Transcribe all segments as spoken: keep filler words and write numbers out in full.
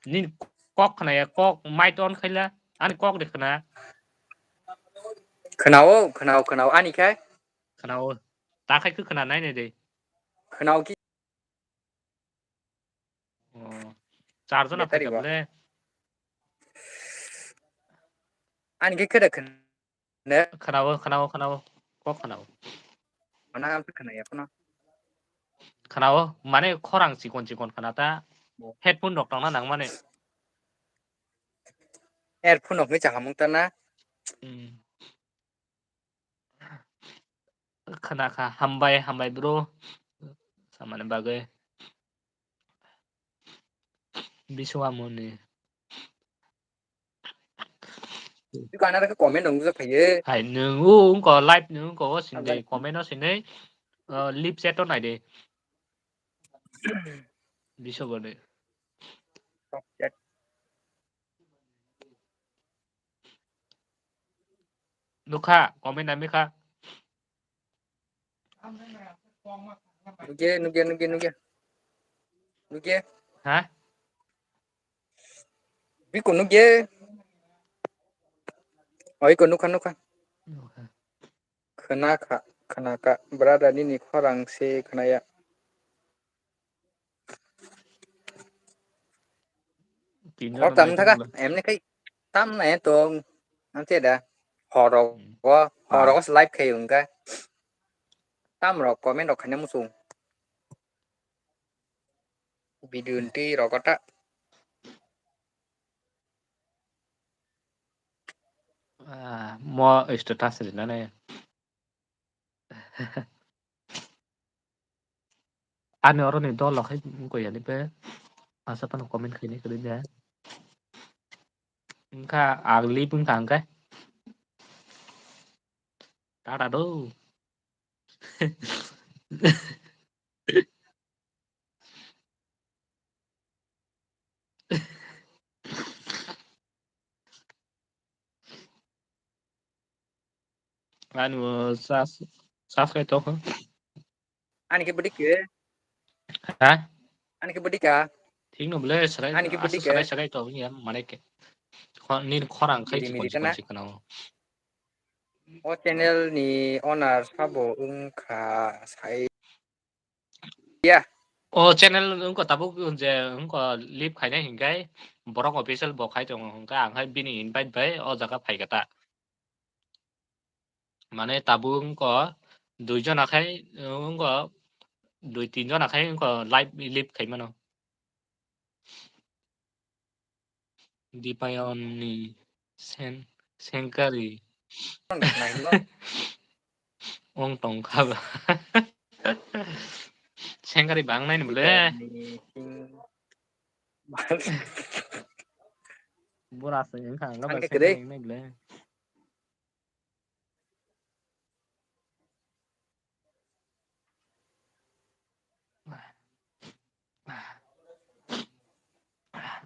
Nini kok khna ya, kok mic on khaila, ani kok de khna. Khna o, khna o, khna o, ani khai? Khna o. Ta khai khe khna nai nai de. Khna o ki? Oh. Char jona battery phaikha bo. Ble. Ani khe kheda khna. Ne? Khna o, khna o, khna o. Kok khna o. Mana ang khna ya khna. Khna o, mane khorang chikon chikon khna ta. Bo. Headphone rok tongna nang mane. Earphone rok ni chaham wng ta na? Hmm. Khna kha, hambai, hambai bro. Samani bagwi. Biswa muni. Biko ana khe comment rok nukjak phaiyo. Hai, nwng o wngkha live nwng wngkha o sindi comment o sindi, uh, live chat o naidi. Biswa boni. Top chat. Nukha, comment nami kha. Nukya, nukya, nukya, nukya. Nukya. Ha? Biko nukya. Oh, iko nukha, nukha. Nukha. Khna kha, khna kha. Brother nini khorang se khna ya. Hor tam thaka, emni khai tam na to, ang che da. Horo, hmm, horo live khai wngkha. Tam rok comment rok khaina muchung. Video nti rok ta. Ah, mo status rinane. Ani oro ni dol rok hai wngkha ya ni be. Asa phano comment khaini kwrwi de. Wngkha ang lip wngkha hwnkhe. Tata do. Ani bo sas, sas khai tokho. Ani khe bwdwi khe? Ha? Ani khe bwdwi kha? Thik no bwle, srai, ani khe bwdwi khe? Srai, srai to ya, mane khe. Kho-, nini khorang khai miri chikon miri chikon kana? Chikon o. O channel ni owner sabo wngkha sai. Ya. O channel wngkha tabuk je wngkha live khainai hinkhai borok official bo khai tongo hinkhai ang hai bini invite bai o jaga phaikha ta. Mane tabuk wngkha dui jona khai wngkha dui tin jona khai wngkha live live khai mano. Dipayon ni sen-, sengkari. Ong tongkha ba. Sengkari bang nai ni bole. Bora se wngkha ang ba sengkari nai bole.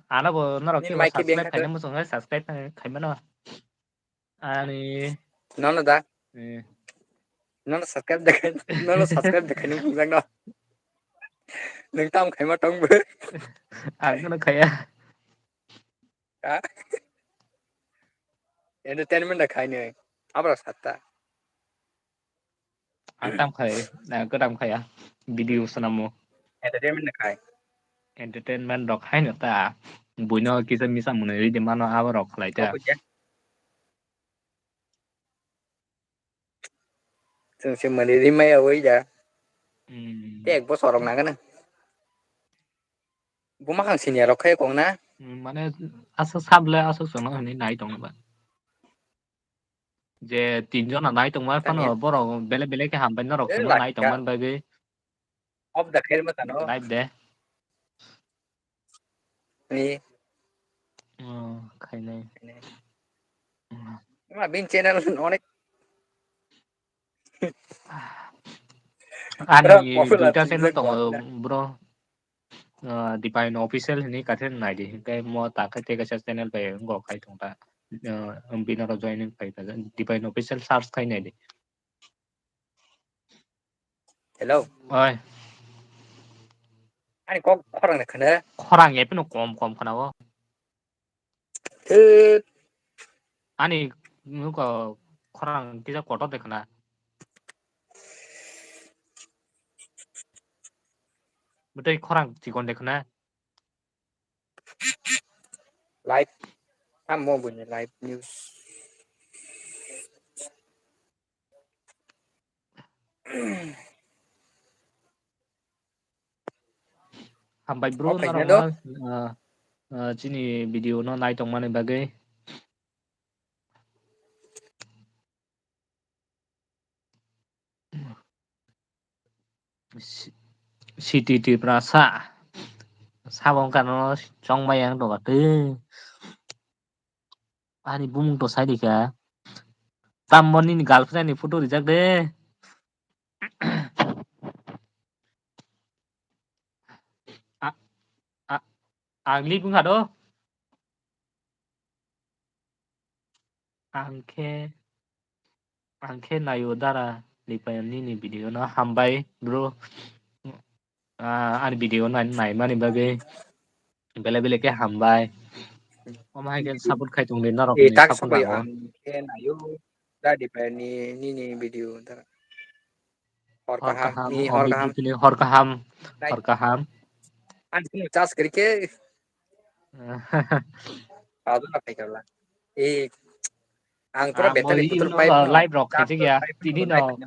Ano bo norok khe subscribe khaina muchung hai, subscribe khai mano. Ani nono da. Eh. Nono subscribe da khai, nono subscribe da khai nung phungjak no. Nung tam khai ma tong bo. Ang no khaya. Ha? Entertainment da khai nung. Abra satta. Ang tam khai, eh, ko tam khaya. Video sanamo. Entertainment da khai. Entertainment rok hai no ta. Buino kisa misa mwnwi ridi mano abo rok khlai ta. Chwng se mwnwi rimaya oi da. Hmm. Te ek bosor rok nangani. Buma khang senior rok khai kong na. Hmm, mane aswk sable aswk chwngno hwnwi nai tongno ba. Je tin jona nai tongma phano borok belai belai khe hambai norok chwngno nai tongmani bagwi. Off the khair ma tano. Live de. Ni. Oh, khainai. Khainai. Hmm. Ma bin channel onek. Ani duita channel tongo, bro. Ah, Divine Official hini kathe nai di. Hinkhe mo ta khe tei kaisa channel bai wngkha khai tong ta. Ah, bini oro joining khai ta. Divine Official search khai nai di. Hello. Oi. Ani kok khorang de khna? Khorang ya phano kom kom khna o. Thut. Ani nuko khorang kisa kotor de khna. Bwtwi khorang chikon de khna. Live. Tamo bini live news. Hambai bro, norok no, ah, ah, chini video no nai tongmani bagwi. Si-, City Tiprasa. Sabo wngkha no chongbai ang doga twi. Ani bumung to sai dikha. Tammo nini girlfriend ni photo rijak de. A, a, ang lip wngkha do. Ang khe, ang khe naio dara Lipayan nini video no. Hambai bro. Ah, ani video nai, naimani bagwi belai belai khe hambai. Omo hai khe support khai tongdi norok ni tak support sabai nago. Ang khe naio da Lipayan ni nini video dara. Hor kaham, hor kaham, ni hor kaham. Hor kaham. Hor kaham. Ang khe charge kri khe. Pajuna phaikala. Eh, ang pura betani putur pai live rok khaijak ya. Tini no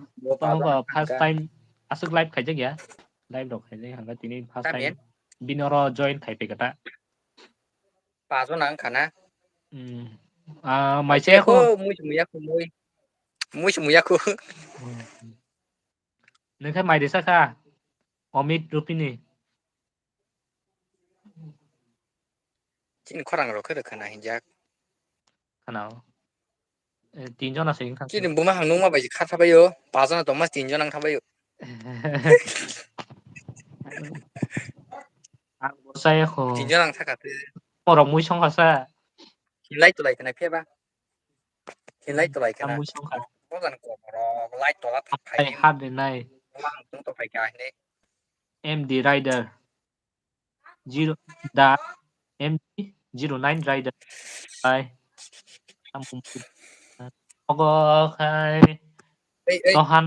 first time aswk live khaijak ya. Live rok khaijak hangka tini first time. Bini oro join khai phaikha ta. Pajuna wngkha na. Hmm. Ah, mai se ko mui sumui ya ko mui. Mui sumui ya ko. Nokhe mai risa kha. Omit Rupini. Chini khorang rok khe rwkha na hinjak. Khana o. Eh, tin jona se wngkha. Chini buma hang nungma bai kha thabai o. Pajana tongma tin jona wngkha bai o. Ang bo saya kho. Tin jona wngkha kha. Borok mui songkha sa. Hilai tulai khna pheba. Hilai tulai khna. Ang mui songkha. Bojan koborok light tola thap phai. Hai hat de nai. Mang tung to phai kha hine. M D Rider. Zero da M D zero nine Rider. Hai. Ogo khai. Ei, ei. Tohan.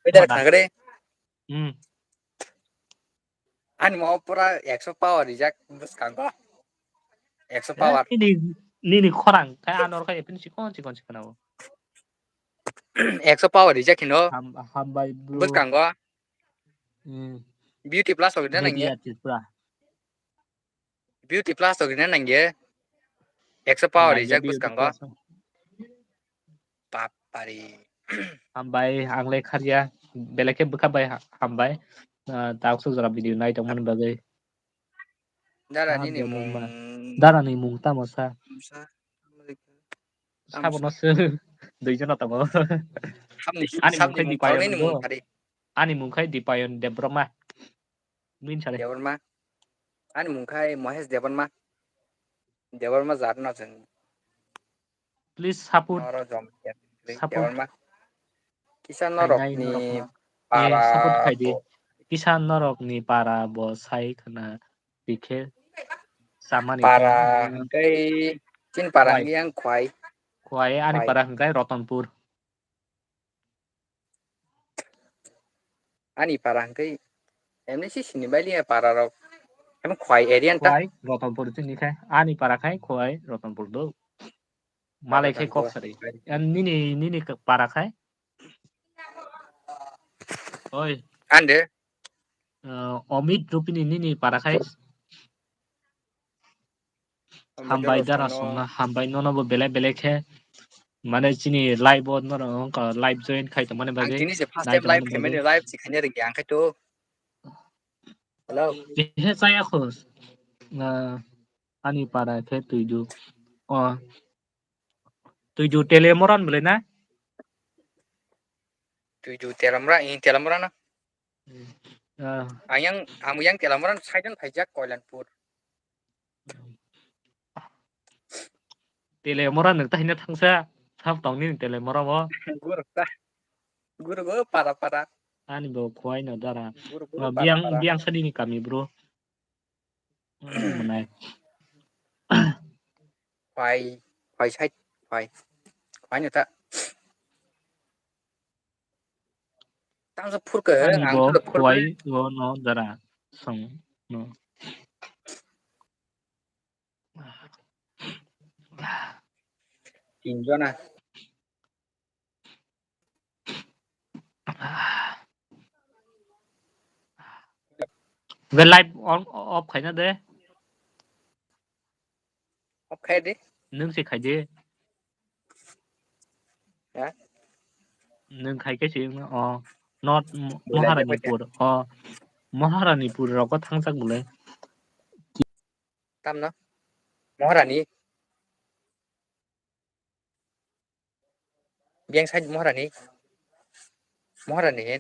Ei, da thangre. Hmm. Ani mo pura ekso power rijak bwskango. Ekso power. Nini, nini khorang khai anor khai epin chikon chikon chikon abo. Ekso power rijak hino. Ham-, hambai bro. Bwskango. Hmm. Beauty plus ogina nangya. Tripura. Beauty plus to gina nangye. Ekso power rijak bwskango. Papari. Hambai, ang le kharya. Belai khe bwkha bai ha-, hambai. Ah, ta aswk jora video nai tongmani bagwi. Dara nini mung. Dara ni mung tamo sa. Sabono se dui jona tongo. Ani mung khai Dipayon. Ani mung khai Dipayon Debbarma. Min sare. Debbarma. Ani mung khai Mohesh Debbarma. Debbarma jat no chwng. Please support. Noro jom. Support. Debbarma. Kisa norok ni para. Support khai di. Kisa norok ni para bo sai khna bikhe samani. Para hwnkhe chin para hwnkhe yang khwai. Khwai ani para hwnkhe Rotonpur. Ani para hwnkhe emni si sini bai liya para rok. Em khwai area ta. Khwai Rotonpur chini khai. Ani para khai khwai Rotonpur do. Malai khai kok sari. Nini, nini para khai? Oi. Ande. Uh, Omit Rupini nini para khai. Hambai dara songna, hambai nono bo belai belai khe. Mane chini live o nono wngkha live join khai tongmani bagwi. Ang tini se first time live khaimani live si khaina rwngya ang khai to. Hello. He chaya khos. Uh, ani para khe twi du. Oh. Tuidu Telemoran bwlai na? Tuidu Telamra, in Telamra na. Ah. Ang yang, ang yang Telamra side on phaijak Koilanpur. Telemoran nang tahina thangsa, sab tong ni Telemora bo. Guruk ta. Guruk go para para. Ani bo khwai no dara. Guruk go para para. Biang, biang sadi ni kami bro. Mwnai. Phai, phai side, phai. Phai no ta. Tang sa phur ke, Ani ang bo phur phur. Khwai go no dara song no. Tin jona. Be live on off khaina de. Off khai di. Nung se khai de. Ha? Nung khai ke se o not Belai Maharani de pur o Maharani pur rok ko thangsak bole. Tamno. Maharani. Biyang side Maharani. Maharani he.